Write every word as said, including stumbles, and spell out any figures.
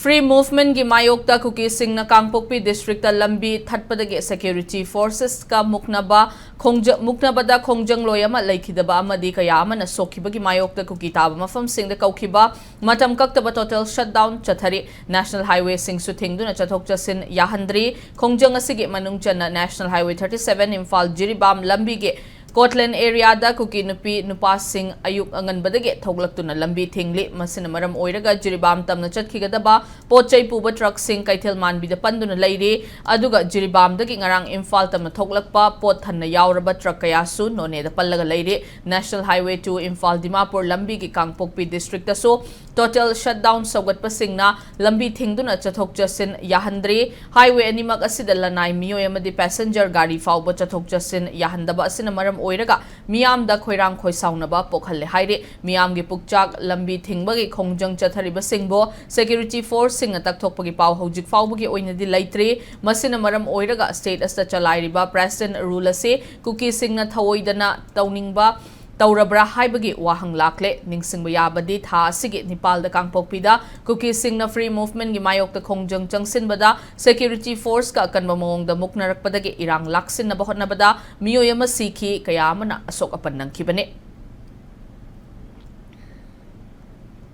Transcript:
Free Movementꯀꯤ ꯃꯥꯌꯣꯛꯇ ꯀꯨꯀꯤꯁꯤꯡꯅ ꯀꯥꯡꯄꯣꯛꯄꯤ district ꯂꯝꯕꯤ ꯊꯠꯄꯗꯒꯤ security forcesꯀ ꯃꯨꯛꯅꯕ ꯈꯣꯡꯖ-, ꯃꯨꯛꯅꯕꯗ ꯈꯣꯡꯖꯪꯂꯣꯏ ꯑꯃ ꯂꯩꯈꯤꯗꯕ ꯑꯃꯗꯤ ꯀꯌꯥ ꯑꯃꯅ ꯁꯣꯛꯈꯤꯕꯒꯤ ꯃꯥꯌꯣꯛꯇ ꯀꯨꯀꯤ ꯇꯥꯕ ꯃꯐꯝꯁꯤꯡꯗ ꯀꯧꯈꯤꯕ ꯃꯇꯝ ꯀꯛꯇꯕ total shutdown ꯆꯠꯊꯔꯤ꯫ National highwayꯁꯤꯡꯁꯨ ꯊꯤꯡꯗꯨꯅ ꯆꯠꯊꯣꯛ ꯆꯠꯁꯤꯟ ꯌꯥꯍꯟꯗ꯭ꯔꯤ꯫ ꯈꯣꯡꯖꯪ ꯑꯁꯤꯒꯤ ꯃꯅꯨꯡ ꯆꯟꯅ National Highway thirty seven Imphal Jiribam ꯂꯝꯕꯤꯒꯤ ꯀꯣꯠꯂꯦꯟ areaꯗ ꯀꯨꯀꯤ ꯅꯨꯄꯤ ꯅꯨꯄꯥꯁꯤꯡ ꯑꯌꯨꯛ ꯑꯉꯟꯕꯗꯒꯤ ꯊꯣꯛꯂꯛꯇꯨꯅ ꯂꯝꯕꯤ ꯊꯤꯡꯂꯤ꯫ ꯃꯁꯤꯅ ꯃꯔꯝ ꯑꯣꯏꯔꯒ ꯖꯤꯔꯤꯕꯥꯝ ꯇꯝꯅ ꯆꯠꯈꯤꯒꯗꯕ ꯄꯣꯠ ꯆꯩ ꯄꯨꯕ ꯇ꯭ꯔꯛꯁꯤꯡ ꯀꯩꯊꯦꯜ ꯃꯥꯟꯕꯤꯗ ꯄꯟꯗꯨꯅ ꯂꯩꯔꯤ꯫ ꯑꯗꯨꯒ ꯖꯤꯔꯤꯕꯥꯝꯗꯒꯤ ꯉꯔꯥꯡ ꯏꯝꯐꯥꯜ ꯇꯝꯅ ꯊꯣꯛꯂꯛꯄ ꯄꯣꯠ ꯊꯟꯅ ꯌꯥꯎꯔꯕ ꯇ꯭ꯔꯛ ꯀꯌꯥꯁꯨ ꯅꯣꯅꯦꯗ ꯄꯜꯂꯒ ꯂꯩꯔꯤ꯫ National Highway two Imphal Dimapur ꯂꯝꯕꯤꯒꯤ ꯀꯥꯡꯄꯣꯛꯄꯤ ꯗꯤꯁꯇ꯭ꯔꯤꯛꯇꯁꯨ total shutdown ꯁꯧꯒꯠꯄꯁꯤꯡꯅ ꯂꯝꯕꯤ ꯊꯤꯡꯗꯨꯅ ꯆꯠꯊꯣꯛ ꯆꯠꯁꯤꯟ ꯌꯥꯍꯟꯗ꯭ꯔꯤ꯫ Highway ꯑꯅꯤꯃꯛ ꯑꯁꯤꯗ ꯂꯅꯥꯏ ꯃꯤꯑꯣꯏ ꯑꯃꯗꯤ passenger ꯒꯥꯔꯤ ꯐꯥꯎꯕ ꯆꯠꯊꯣꯛ ꯆꯠꯁꯤꯟ ꯌꯥꯍꯟꯗꯕ ꯑꯁꯤꯅ ꯃꯔꯝ ꯑꯣꯏꯔꯒ ꯃꯤꯌꯥꯝꯗ ꯈꯣꯏꯔꯥꯡ ꯈꯣꯏꯁꯥꯎꯅꯕ ꯄꯣꯛꯍꯜꯂꯦ ꯍꯥꯏꯔꯤ꯫ ꯃꯤꯌꯥꯝꯒꯤ ꯄꯨꯛꯆꯥꯛ ꯂꯝꯕꯤ ꯊꯤꯡꯕꯒꯤ ꯈꯣꯡꯖꯪ ꯆꯠꯊꯔꯤꯕꯁꯤꯡꯕꯨ security forceꯁꯤꯡꯅ ꯇꯛꯊꯣꯛꯄꯒꯤ ꯄꯥꯎ ꯍꯧꯖꯤꯛ ꯐꯥꯎꯕꯒꯤ ꯑꯣꯏꯅꯗꯤ ꯂꯩꯇ꯭ꯔꯤ꯫ ꯃꯁꯤꯅ ꯃꯔꯝ ꯑꯣꯏꯔꯒ state ꯑꯁꯤꯗ ꯆꯂꯥꯏꯔꯤꯕ Praston rule ꯑꯁꯤ ꯀꯨꯀꯤꯁꯤꯡꯅ ꯊꯧꯑꯣꯏꯗꯅ ꯇꯧꯅꯤꯡꯕ ꯇꯧꯔꯕ꯭ꯔꯥ ꯍꯥꯏꯕꯒꯤ ꯋꯥꯍꯪ ꯂꯥꯛꯂꯦ꯫ ꯅꯤꯡꯁꯤꯡꯕ ꯌꯥꯕꯗꯤ ꯊꯥ ꯑꯁꯤꯒꯤ ꯅꯤꯄꯥꯜꯗ ꯀꯥꯡꯄꯣꯛꯄꯤꯗ ꯀꯨꯀꯤꯁꯤꯡꯅ Free Movementꯀꯤ ꯃꯥꯌꯣꯛꯇ ꯈꯣꯡꯖꯪ ꯆꯪꯁꯤꯟꯕꯗ security forceꯀ ꯑꯀꯟꯕ ꯃꯑꯣꯡꯗ ꯃꯨꯛꯅꯔꯛꯄꯗꯒꯤ ꯏꯔꯥꯡ ꯂꯥꯛꯁꯤꯟꯅꯕ ꯍꯣꯠꯅꯕꯗ ꯃꯤꯑꯣꯏ ꯑꯃ ꯁꯤꯈꯤ, ꯀꯌꯥ ꯑꯃꯅ ꯑꯁꯣꯛ ꯑꯄꯟ ꯅꯪꯈꯤꯕꯅꯤ꯫